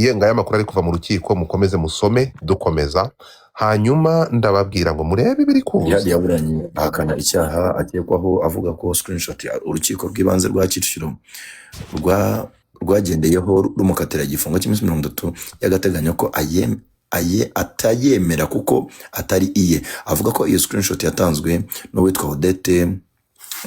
Twagiye, ngaya amakuru ari kuva mu rukiko, mukomeze musome dukomeza. Hanyuma ndababwira ngo murebe ibiri Jihad kuza. yaburanye ahakana icyaha akekwaho, avuga ko screenshot urukiko rw'ibanze rwa Kicukiro rwagendeyeho rumukatira igifungo cy'iminsi 30 y'agateganyo ko aye atayemera kuko atari iye. Avuga ko iyo screenshot yatanzwe n'uwitwa Odette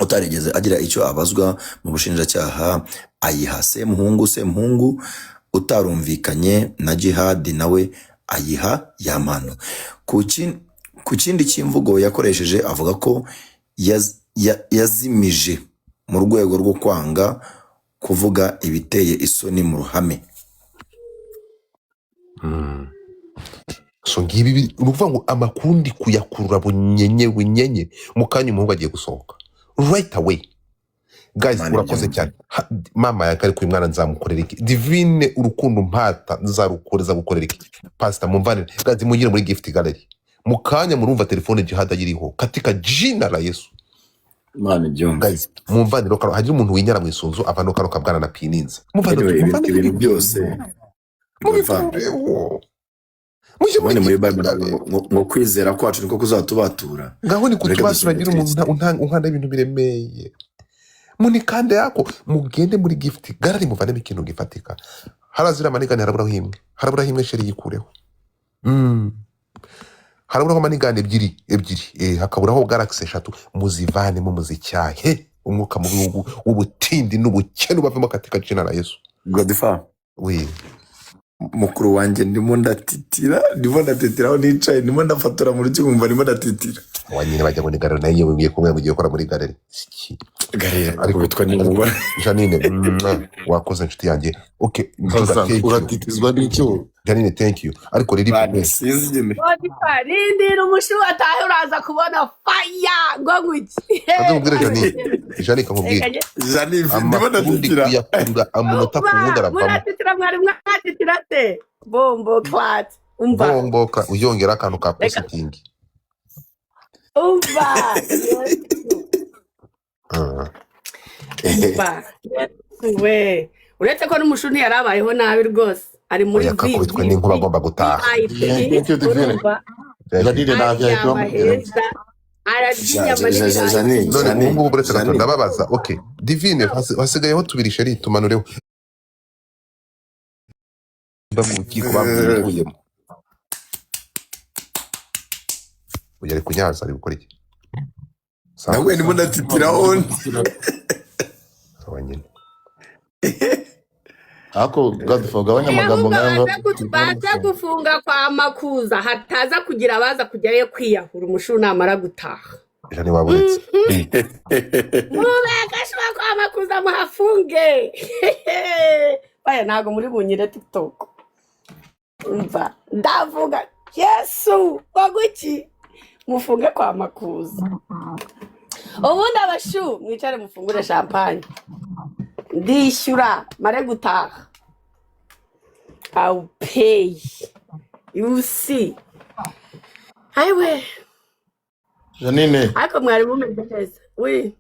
utarigeze agira icyo abazwa mu bushinjacyaha, ayiha Semuhungu. Semuhungu utarumvikanye na Jihad nawe ayiha Yampano. Ku kindi cy'imvugo yakoresheje, avuga ko yazimije mu rwego rwo kwanga kuvuga ibiteye isoni mu ruhame. So ngibi ni ukuvuga ngo amakuru ndi kuyakurura bunyenye bunyenye. Mu kanya umuhungu agiye gusohoka right away. Guys, Imana urakoze ibyumve. cyane. Mama yakari kuyu mwana nzamukorera iki? Divine, urukundo mpata nzarukoreza gukorera iki? Pastor, mumvanire. Guys, mugire muri gift gallery. Mu kanya murumva telefone Jihad ayiriho katika jina la Yesu. Imana ibyumve. Guys, mumvanire kano, hagira umuntu winyara mu isunzu avano kano kabwana na pininza. Mumvanire. Anyway, mumvanire ibintu ibintu byose Godfather, mubikureho, mujye muri ubundi muri gift Bible gallery. ngo kwizera kwacu niko kuzatubatura. Ngaho ni Mureke kutubatura, dusenge agira umuntu twizere. unkanda ibintu biremeye munikande yako. Mugende muri gift gallery muvanemo ikintu gifatika. Harazira money gun, haraburaho imwe, haraburaho imwe. Chérie, yikureho. Haraburaho money gun ebyiri ebyiri, hakaburaho galaxy eshatu. Muzivanemo, muzicyahe umwuka mubi w'ubutindi n'ubukene ubavemo katika jina la Yesu. Godfather, We. mukuru wanjye, ndimo ndatitira, ndimo ndatitira aho nicaye, ndimo ndafotora mu rukiko, nkumva ndimo ndatitira. Wa nyine bajya muri gallery nayo ngiye kumwe mugiye gukora muri gallery. Iki? Gallery Ariko akubitwa n'inkuba. Janine, mwah, wakoze inshuti yanjye. Okay, Njuga, Hassan, thank you. uratitizwa n'icyo? Janine, thank you. Ariko riri Bane sinzi nyine. Godfather, rindira umushu atahe, uraza kubona faya ngo nguki. Kaze nkubwire Janine, Janine, kakubwire. Reka Janine, ndimo Amakuru ndi ndatitira. kuyakurura amunota ku wundi, Umva, aravamo. Muratitira, mwari mwatitira te bombo clat, umva. Bomboka uyongera akantu ka Reka. positing. Umva, Yesu. Umva Yesu we, uretse ko n'umushu ntiyarabayeho nabi rwose, ari muri Oya, vi kakubitwe vi n'inkuba vi agomba gutaha. VIP. Thank you, Divine. Urumva. Janine nta VIP Aryama bamubwira. heza, ararya inyama n'ibirayi. Janine. None ubu Janine. ngubu uretse gato Janine. ndababaza. Okay, Divine, hasigayeho tubiri. Chérie, tumanureho. Mba mu rukiko bambwiye ibivuyemo. Uyu ari kunyaza, ari gukora iki? Sawa. Nawe ndimo ndatitira on. Sawa nyine. Ariko Godfather, ugabanya amagambo Ahubwo nk'aya. baze gufunga kwa Makuza, hataza kugira abaza kujyayo kwiyahura umushu namara gutaha. Jane, waburetse. Mube agashwa kwa Makuza muhafunge. Baya ntabwo muri bunyire TikTok. Umva, ndavuga Yesu waguki, mufunge kwa Makuza. Ubundi abashu mwicare mufungure champagne, ndishyura mare gutaha. I'll pay, you see. Ayiwe. Janine. Ariko mwari mumeze neza wi?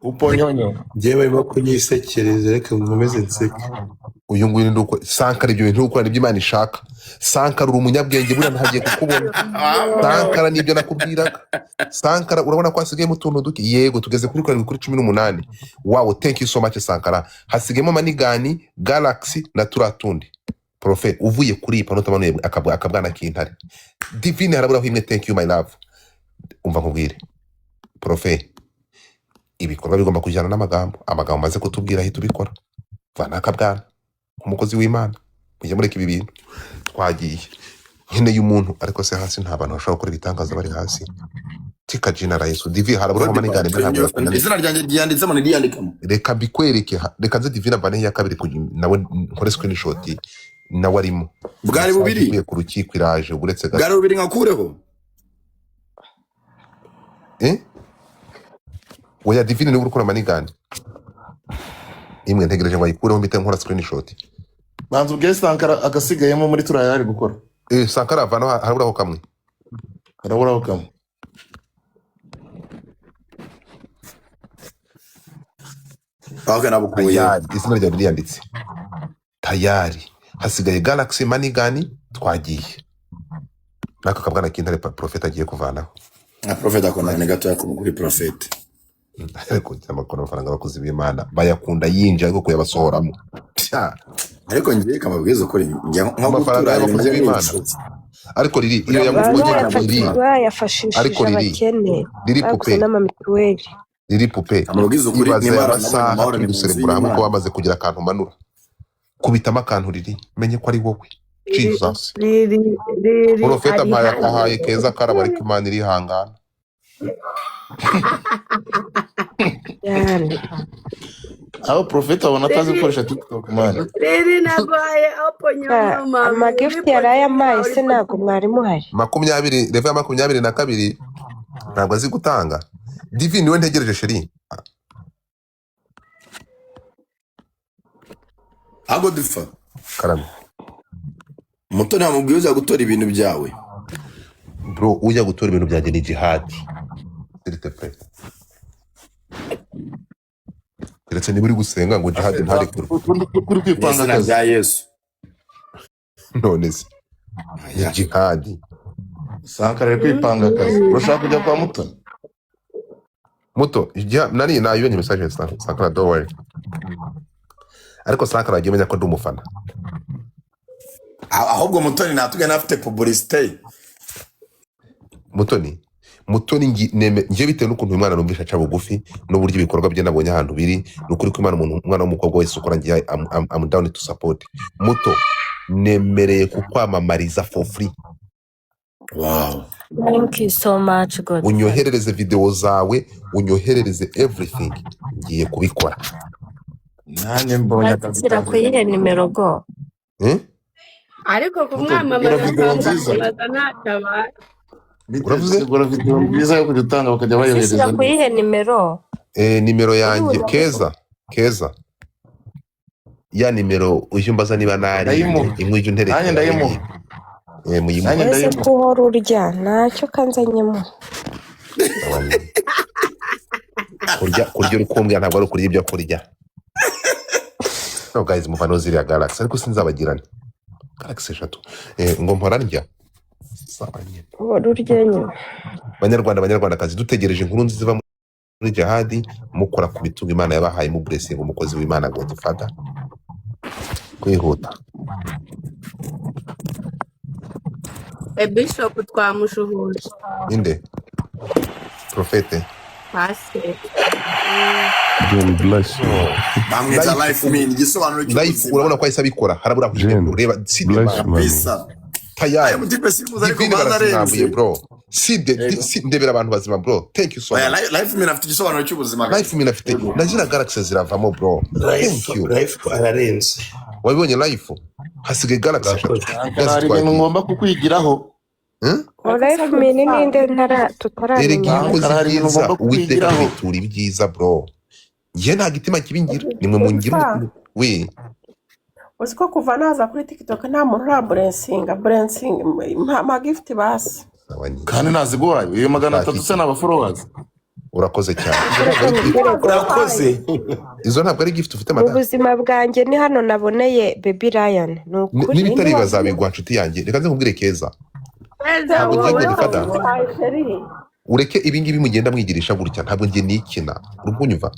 Uponyonyo. Njyewe barimo kunyisekereza, reka nkomeze nseke. Uyu nguyu ni uko Sankara, ibyo bintu ukora nibyo Imana ishaka. Sankara, uri umunyabwenge, buriya ntagiye kukubona. Sankara, nibyo nakubwiraga. Sankara, urabona ko hasigayemo utuntu duke. Yego, tugeze kuri 7 kuri 18. Wow, thank you so much, Sankara. Hasigayemo money gun, galaxy na turiya tundi. Profe, uvuye kuri iyi pano utamanuye akabwana k'intare. Divine, haraburaho imwe. Thank you, my love. Umva nkubwire, profe, ibikorwa bigomba kujyana n'amagambo. Amagambo maze kutubwira, ahita ubikora. Vana akabwana nk'umukozi w'Imana, mujye mureka ibi bintu. Twagiye, nkeneye umuntu. Ariko se hasi nta bantu bashobora gukora ibitangaza bari hasi? Tika jina la Yesu. Divi, haraburaho money gun imwe, ntabwo yakunaniye. Izina ryanjye ryanditsemo ntiryandikamo. Reka mbikwereke. Reka nze Divine avaneho iya kabiri nawe nkore screenshot, nawe arimo. Bwari Message bubiri. ivuye ku rukiko iraje uretse gato. Bwari bubiri, nkakureho. Eh, oya, Divine niwe uri gukora money gun imwe. Ntegereje ngo ayikureho mpite nkora screenshot. Banza ubwiye Sankara agasigayemo muri turiya yari gukora. Eh, Sankara, avanaho, haraburaho kamwe. Haraburaho kamwe. Ok, nabukuyeho. Tayari, izina ryawe ririyanditse tayari. Hasigaye Galaxy Money Gun. Twagiye n'aka kabwana k'intare Prophet agiye kuvanaho. Na Prophet akundana gatoya kuri Prophet. Ariko amakuru, amafaranga abakozi b'Imana bayakunda yinjira, ariko kuyabasohoramo. Pya. Ariko ngiye kamabwiza ukuri, njya nko Amafaranga gutura y'abakozi ibintu b'Imana. n'inshuti. Ariko riri iyo Buriya yamubonye Imana riri. Bayafashishije Ariko riri abakene, riri baguze pupe n'amamituweli. Riri pupe. Amabwiza ukuri Ibaze nimba aya nabonye masaha amahoro turi ni mu nzu guserebura hamwe ko y'Imana. wamaze kugira akantu umanura, kubitamo akantu riri, menye ko ari wowe. Riri Jesus. riri riri Porofeti ari ampaye hano. ahaye keza karabo, ariko Imana irihangana. Cyane. Aho Prophet abona atazi Riri gukoresha TikTok, man. Riri, naguhaye opo nyuma uri Amagifuti yari ayampaye uri se, ntabwo mwari muhari. 20 level ya 22 ntabwo azi gutanga. Divi niwe ntegereje, chérie. Ahubwo dupfa. Karame. Muto, nta mubwiye uza gutora ibintu byawe. Bro, ujya gutora ibintu byanjye ni jihadi, s'il te plaît. Keretse niba uri gusenga ngo jihadi ntarekure. Kuri Mu kwipanga izina akazi. rya Yesu. None se ni Aya. jihadi. Sankara ari kwipanga akazi, urashaka kujya kwa Mutoni? Muto nari nayibonye message ya Sankara, don't worry. Ariko Sankara yagiye amenya ko ndi umufana. Ahubwo Mutoni natubwiye n'afite publicité. Mutoni ngiye bitewe n'ukuntu uyu mwana numvisha aca bugufi n'uburyo ibikorwa bye nabonye ahantu biri, ni ukuri ko Imana, umuntu umwana w'umukobwa wese ukora, ngiye I'm down to support. Muto, nemereye kukwamamariza for free. Wow. Thank you so much, Godfather. Unyoherereze video zawe, unyoherereze everything, ngiye kubikora. Nanjye mbonye akazi Wakira ku kanjye. yihe nimero go? Eh? Ariko Muto, gura kumwamamaza video nziza. kwamamaza ntacyo abaye. Uravuze? Gura video nziza yo kujya utanga bakajya bayohereza Zishyira ku neza. yihe nimero? Nimero yanjye. Uribuza. Keza, Keza, ya nimero ujya umbaza niba nariye Ndayimuha. imwe ujya Nanjye unterekera. ndayimuha. Muyimuhe. Nanjye Ese ndayimuha. ko uhora urya ntacyo kanzanyemo? Kurya uri kumbwira ntabwo ari ukurya ibyo kurya. No guys, muvano ziriya Galaxy, ariko sinzabagirane Galaxy eshatu ngo mpora ndya. Sawa nyine. Uhora urya nyine. Banyarwanda, banyarwandakazi, dutegereje inkuru nziza iva muri jihadi, mukora ku mitungo Imana yabahaye, mu blessing umukozi w'Imana Godfather. Kwihuta. Bishop twamushuhuje. Inde? Profete? Pasiteri. John, bless you. Bamwita Life. Life mean igisobanuro Life. cy'ubuzima. Urabona ko ahise abikora, harabura Jane, reba si bless demand. you, mami. Bisa aya Tayari. mutipe simuzi, ariko Divine maze barazinambuye. arenze. Bro, si de, Yego. si ndebera abantu bazima, bro, thank you so Oya, much. Life mean afite igisobanuro cy'ubuzima. Life mina afite na ziriya Galaxy ziravamo, bro, thank Life you. Life ararenze. Wabibonye Life, hasigaye Galaxy eshatu. Urakoze. Sankara, Gazi, hari ibintu twagiye. ngomba kukwigiraho. Hmm? Life mini ninde ntara Erega iyo tutaramenya? ukoze Sankara, hari ibintu ibyiza, ngomba Uwiteka kukwigiraho. akwitura ibyiza, bro. Njye nta gitima kibi ngira, nimwe mungira Godfa, umutima we. Uzi ko kuva naza kuri TikTok nta muntu uraburensinga burensinga mpa gift basi. Sawa nyine. Kandi naziguhaye iyo magana Ushaka atatu iki? se ni abafollowers. Urakoze cyane. Izo ntabwo Reka ari gift. nkubwire Godfa, Urakoze. Izo ntabwo ari gift ufite, mu madamu. buzima bwanjye ni hano naboneye Baby Ryan, ni ukuri. N'ibitari Ninde waguhaye? bazabigwa, nshuti yanjye. Reka nze nkubwire, Keza. Keza. Ntabwo ngiye Wowe Godfather. Waguhaye, chérie? Ureke ibingibi mugenda mwigirisha gutya, ntabwo njye nikina, uri kunyumva?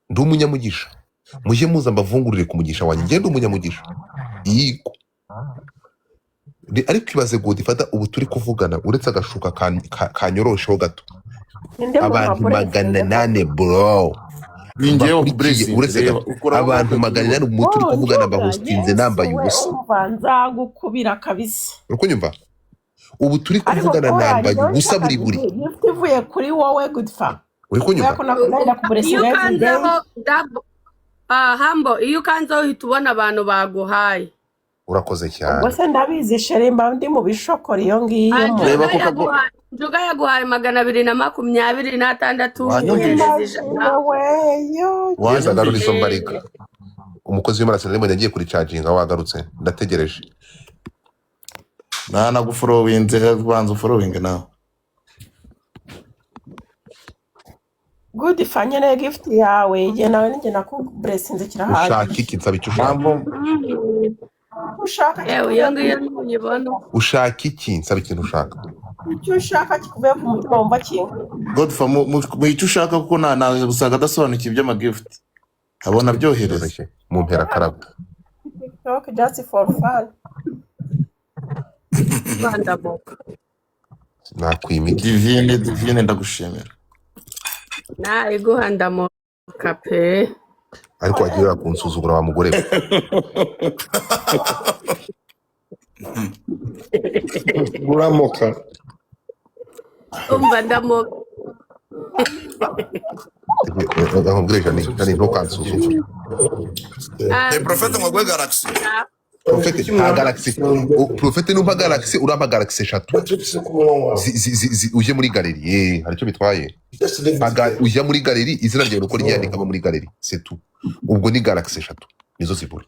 Ndi umunyamugisha, mujye muza mbavungurire ku mugisha wanjye. Ngende umunyamugisha yego. Ariko ibaze Godfather, ubu turi kuvugana, uretse agashuka kanyorosheho gato, Ninde muntu abantu magana waburensinze? nane bro Ni njyewe mbakurikiye. wakuburesinze. Uretse Reba gato, ukuraho abantu ukabibona. 800 ubu turi Oh, kuvugana njuga bahostinze Yesu nambaye we, ubusa. umva nzagukubira kabisa. Uri kunyumva? Ubu turi Ariko kuvugana oya, nambaye njyewe ubusa nshaka buri buri. gift ivuye kuri wowe Godfa, Uri kubera kunyumva? ko naenda Iyo kuburesinga every day. ukanzeho dabo hambo, iyo ukanzeho uhita ubona abantu baguhaye. Urakoze Ubwo cyane. se ndabizi chérie, mba ndi mu bishokoro iyo ngiyo Ah, mu Njuga Reba ko kago. yaguhaye, Njuga yaguhaye 226, Wanyumvise? uhereza 100. we yo. Keza, garura Wanyumvise? izo mbarika. Umukozi w'Imana sinari agiye kuricaginga, wagarutse, ndategereje. Nta naguforowinze, banza uforowinge nawe. Good fa, nkeneye gift yawe, igihe nawe ninjye nakuburesinze Ushaka kirahagije. iki? Nsaba icyo ushaka. Ntabwo. Icyo ushaka Yewe, iyo kikuvuye ku ngiyo ntuyibona. Ushaka iki? Nsaba ikintu ushaka. Icyo ushaka kikuvuye ku mutima wumva kinga. Godfa, mu icyo ushaka, kuko nta usanga adasobanukiwe iby'amagift, abona byohereza. Byoroshye, mu mpera karabo. TikTok just for fun. Rwanda moka. Nakwima iki? Divine, Divine, ndagushimira. Nayiguha, ndamoka pe. Ariko wagira kunsuzugura wa mugore we. Uramoka. Umva, ndamoka. Nkubwire Jani, Jani, ntukansuzugure. Hey, Prophet, ngo gwe galaxy. Prophet, nta galaxy. Prophet, numpa galaxy, urampa galaxy eshatu. Ujye muri galerie. Hari icyo bitwaye? Ujya muri galerie, izina ryawe uko ryandikamo muri galerie, c'est tout. Ubwo ni galaxy eshatu nizo zibura.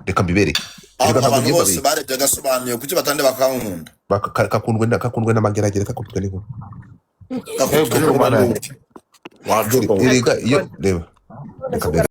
Reka mbibereke. Reka, ntabwo Abantu ngiye bose mbabeshya. barebye agasobanuye, kuki batande bakankunda? Kakundwe n'amageragere, kakundwe n'inkuru. Kakundwe Mana n'ubuki. yanjye. Erega iyo reba, reka mbereke.